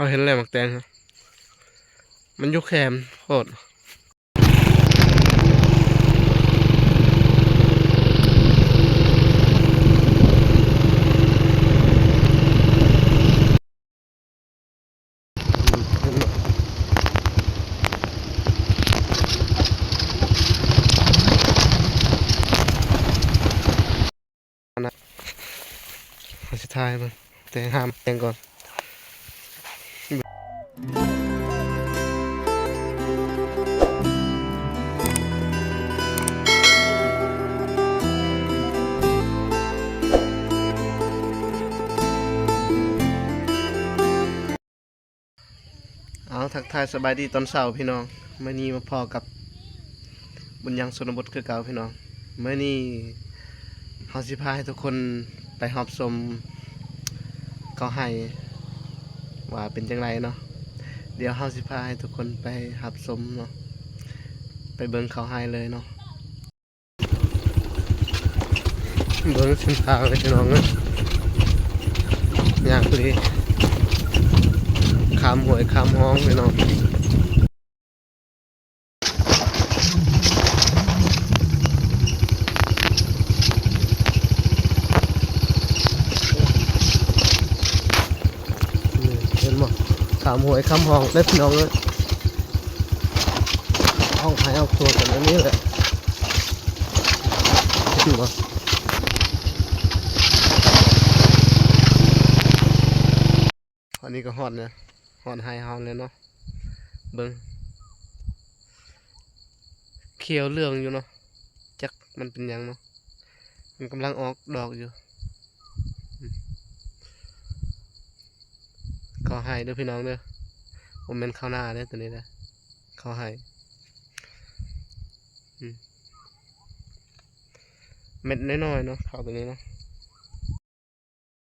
ຂ້ອຍເຫັນແລ້ວໝາກແຕງ ມັນຢູ່ແຄມໂພດ. ອັນນະ ເຮົາຊິຖ່າຍເບິ່ງ ແຕ່ງ ຫາແຕ່ງກ່ອນ. ເອົາ ທັກທາຍສະບາຍດີຕອນເຊົ້າພີ່ນ້ອງ, ມື້ນີ້ມາພໍ້ກັບບຸນຍັງຊົນນະບົດຄືເກົ່າພີ່ນ້ອງ. ມື້ນີ້ເຮົາຊິພາໃຫ້ທຸກຄົນໄປຮັບຊົມເຂົ້າໄຮ່ວ່າເປັນຈັ່ງໃດເນາະ. ດຽວເຮົາຊິພາໃຫ້ທຸກຄົນໄປຮັບຊົມເນາະ, ໄປເບິ່ງເຂົ້າໄຮ່ເລີຍເນາະ. ເບິ່ງເສັ້ນທາງເລີຍພີ່ນ້ອງເອີຍ, ຍາກອີ່ຫຼີ ຂ້າມຫ້ວຍຂ້າມຮ່ອງພີ່ນ້ອງ. ນີ້ເຫັນບໍ່? ຂ້າມຫ້ວຍຂ້າມຮ່ອງເດ້ພີ່ນ້ອງເອີຍ, ອອກໄຮ່ອອກສວນກັນອັນນີ້ແຫຼະ. ເຫັນບໍ່? ອັນນີ້ກໍຮອດແລ້ວ, ຮອດໄຮ່ເຮົາແລ້ວເນາະ. ເບິ່ງ ຂຽວເຫຼືອງຢູ່ເນາະ, ຈັກມັນເປັນຫຍັງເນາະ, ມັນກຳລັງອອກດອກຢູ່. ເຂົ້າໄຮ່ເດີພີ່ນ້ອງເດີ, ບໍ່ແມ່ນເຂົ້ານາເດີໂຕນີ້ເດີ, ເຂົ້າໄຮ່. ອືມ ເມັດນ້ອຍໆເນາະ ເຂົ້າໂຕນີ້ເນາະ,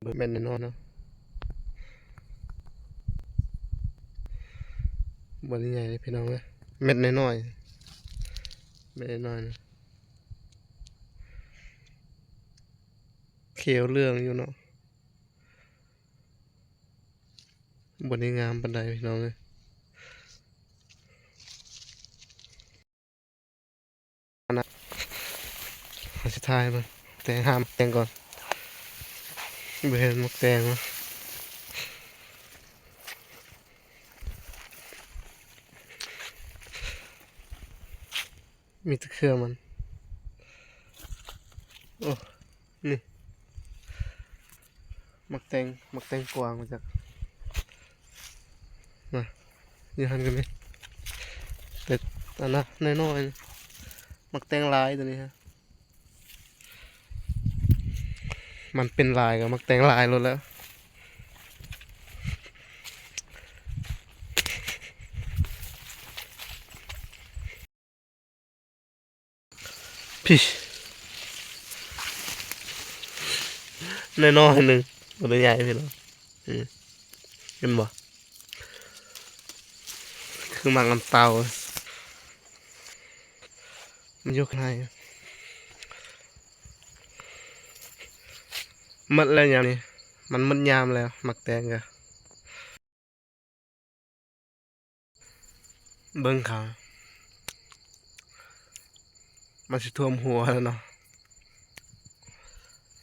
ເບິ່ງເມັດນ້ອຍໆເນາະ, ບໍ່ໄດ້ໃຫຍ່ເດ້ພີ່ນ້ອງເອີຍ, ເມັດນ້ອຍໆ ເມັດນ້ອຍໆນະ, ຂຽວເຫຼືອງຢູ່ເນາະ. ບໍ່ໄດ້ງາມປານໃດພີ່ນ້ອງເອີຍ. ອັນນະ ເຮົາຊິຖ່າຍເບິ່ງ ແຕ່ງ ຫາແຕ່ງກ່ອນ, ບໍ່ເຫັນໝາກແຕງເນາະ. ມີແຕ່ເຄືອມັນ. ໂອ້ ນີ້ ໝາກແຕງ ໝາກແຕງກວາງວ່າຈັກ. ນະ ຢູ່ຫັ້ນກໍມີ, ແຕ່ອັນນະ ນ້ອຍໆ ໝາກແຕງຫຼາຍໂຕນີ້ຮະ. ມັນເປັນຫຼາຍກໍໝາກແຕງຫຼາຍໂລດແລ້ວ. ພີ້ ນ້ອຍໆໜຶ່ງ ບໍ່ໄດ້ໃຫຍ່ພີ່ນ້ອງ. ເອີ ເຫັນບໍ່? ຄືໝາກນ້ຳເຕົ້າ ມັນຢູ່ຂ້າງໃນ. ໝົດແລ້ວຍາມນີ້ ມັນໝົດຍາມແລ້ວ ໝາກແຕງກະ. ເບິ່ງຂາ ມັນຊິຖ້ວມຫົວແລ້ວເນາະ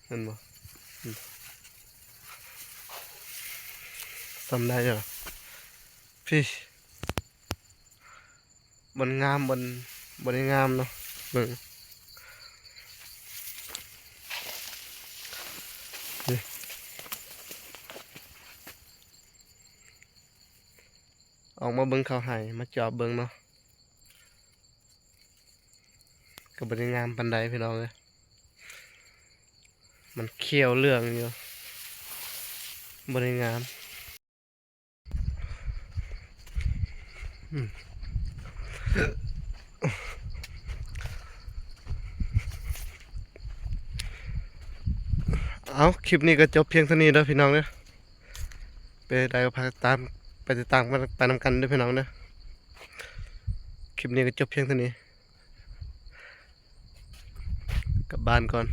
ເຫັນບໍ່? ສ່ຳໄດ້ຢູ່. ພີ້ ບ່ອນງາມ ບ່ອນ ບ່ອນນີ້ງາມເນາະ. ເບິ່ງ ນີ້ ອອກມາເບິ່ງເຂົ້າໄຮ່ ມາຈອບເບິ່ງເນາະ, ກໍບໍ່ໄດ້ງາມປານໃດພີ່ນ້ອງເອີຍ, ມັນຂຽວເຫຼືອງຢູ່ ບໍ່ໄດ້ງາມ. ອືມ ເອົາ ຄລິບນີ້ກໍຈົບພຽງເທົ່ານີ້ເດີພີ່ນ້ອງເດີ. ເປັນໃດກໍຝາກຕິດຕາມ ໄປຕິດຕາມກັນ ໄປນຳກັນເດີພີ່ນ້ອງເດີ. ຄລິບນີ້ກໍຈົບພຽງເທົ່ານີ້ ກັບບ້ານກ່ອນ.